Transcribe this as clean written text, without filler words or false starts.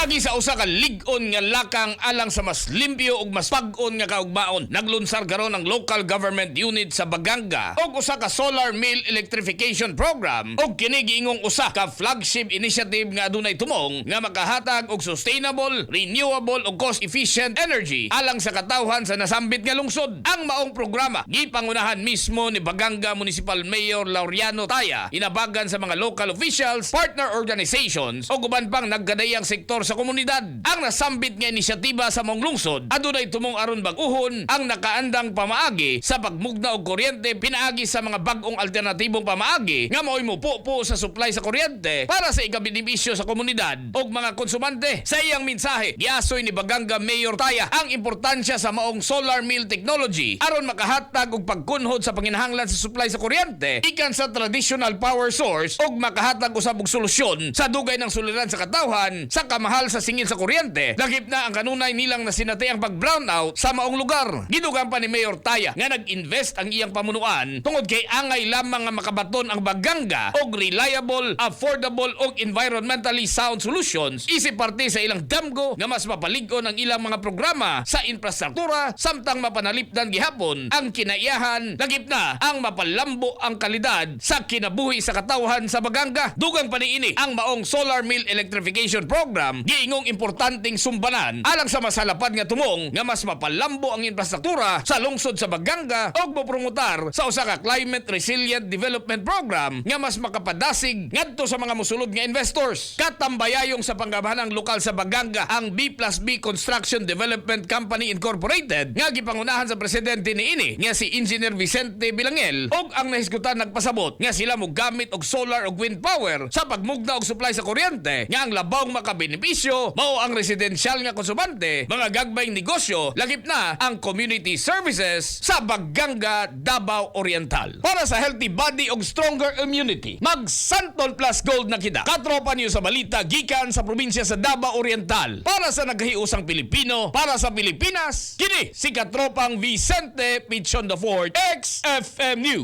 Agi sa usa ka lig-on nga lakang alang sa mas limpyo ug mas pag-on nga kaugmaon, naglunsar karon ang local government unit sa Baganga og usa ka solar mill electrification program, ug kini giingong usa ka flagship initiative nga adunay tumong nga makahatag og sustainable, renewable ug cost-efficient energy alang sa katawhan sa nasambit nga lungsod. Ang maong programa gipangunahan mismo ni Baganga Municipal Mayor Laureano Taya, inabagan sa mga local officials, partner organizations ug uban pang nagkadaiyang sektor sa komunidad. Ang nasambit nga inisyatiba sa maong lungsod adunay tumong aron bag-uhon ang nakaandang pamaagi sa pagmugna og kuryente pinaagi sa mga bag-ong alternatibong pamaagi nga mao'y mupupo sa supply sa kuryente para sa ikabenepisyo sa komunidad ug mga konsumante. Sa iyang mensahe, giasoy ni Baganga Mayor Taya ang importansya sa maong solar mill technology aron makahatag og pagkunhod sa panginahanglan sa supply sa kuryente gikan sa traditional power source ug makahatag usab og solusyon sa dugay ng suliran sa katawhan sa kamahal sa singil sa kuryente, lakip na ang kanunay nilang nasinatiang pag-brownout sa maong lugar. Gidugang pa ni Mayor Taya nga nag-invest ang iyang pamunuan tungod kay angay lamang nga makabaton ang Baganga og reliable, affordable ug environmentally sound solutions isip parte sa ilang damgo nga mas mapalig-on ang ilang mga programa sa infrastruktura samtang mapanalipdan gihapon ang kinaiyahan, lakip na ang mapalambo ang kalidad sa kinabuhi sa katawhan sa Baganga. Dugang pa niini, ang maong solar mill electrification program giingong importanteng sumbanan alang sa masalapad nga tumong nga mas mapalambo ang infrastruktura sa lungsod sa Baganga ug mopromotar sa usa ka climate resilient development program nga mas makapadasig ngadto sa mga mosulod nga investors. Katambayayong sa panggamhanang lokal sa Baganga ang B+B Construction Development Company Incorporated nga gipangunahan sa presidente niini nga si Engineer Vicente Bilangel, ug ang nahisgutan nagpasabot nga sila mogamit og solar ug wind power sa pagmugna og supply sa kuryente nga ang labawng makabenepisyo mao ang residensyal nga konsumante, mga gagmayng negosyo, lakip na ang community services sa Baganga, Davao Oriental. Para sa healthy body ug stronger immunity, mag Santon Plus Gold na kita. Katropa niyo sa balita gikan sa probinsya sa Davao Oriental. Para sa nagkahiusang Pilipino, para sa Pilipinas, kini si Katropang Vicente Pichon the Fourth, XFM News.